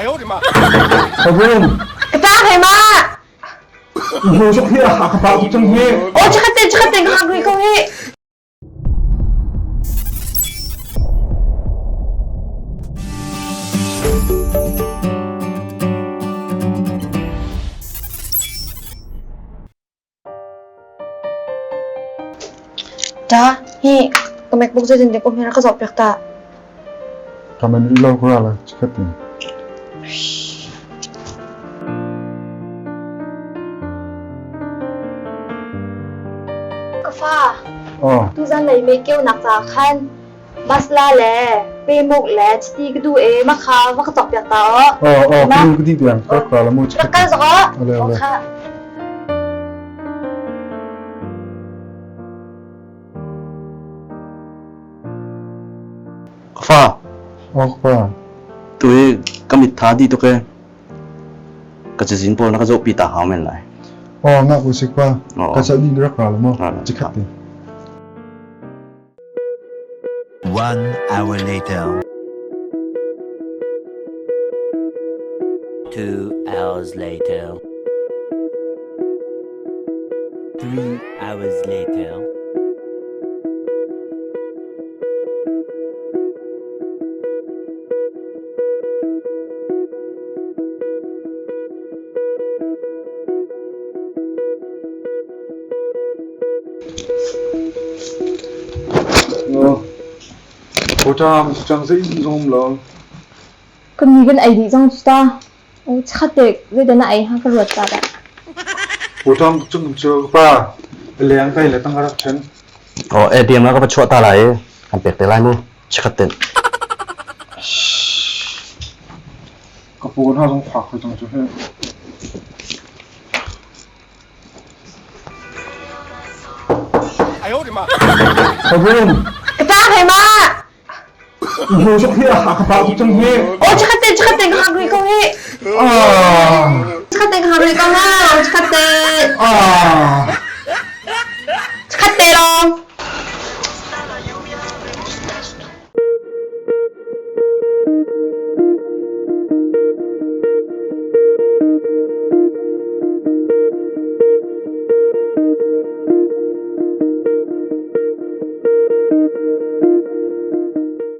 Pavun. Ka ta he ma. Mu sok hi a ka pa tuk cang hi. O chakhat te chakhat te ka hak ko hi. Ta hi ka MacBook zeitin dek um hi rak ka zoh piak ta. Ka man rih lo ka ra lai chikhat in. Ka fa. Oh. Tuzan lei me keu nak ca khan masla le pemuk le chiti ka duh e ma kha va ka cawk piak ta o. Oh oh ka nu ka di tiang ka ra la mu Rak kal zok o. Ale ale. Kha. Ka fa. Oh ka pa. Tu hi ka mit tha di tuk e. Ka cazin pawl na ka zohpi ta hau men lai. Oh ngak usik pa. Ka cah dih rak ra la mu. Chikhat te. One hour later. 2 hours later. 3 hours later. Pawṭam cang zei zong lo. Kan ni kan ei dih cang cu ta. O chikkhat te zeidah na ei ha ka ruat ta dah. Pawṭam cung cu pa leng kai le tang ka rak ṭhen. Oh, ATM la ka va chuah ta lai i kan pek te lai mu. Chikkhat te. Ka paw hna zong fak hoi cang cu hi. Pavun. Ka ta he ma. Mu sok hi a ka pa tuk cang hi. O chikkhat te chikkhat te ka hak rih ko hi. Ah. Chikkhat te ka hak rih ko ha. Chikkhat te. Ah.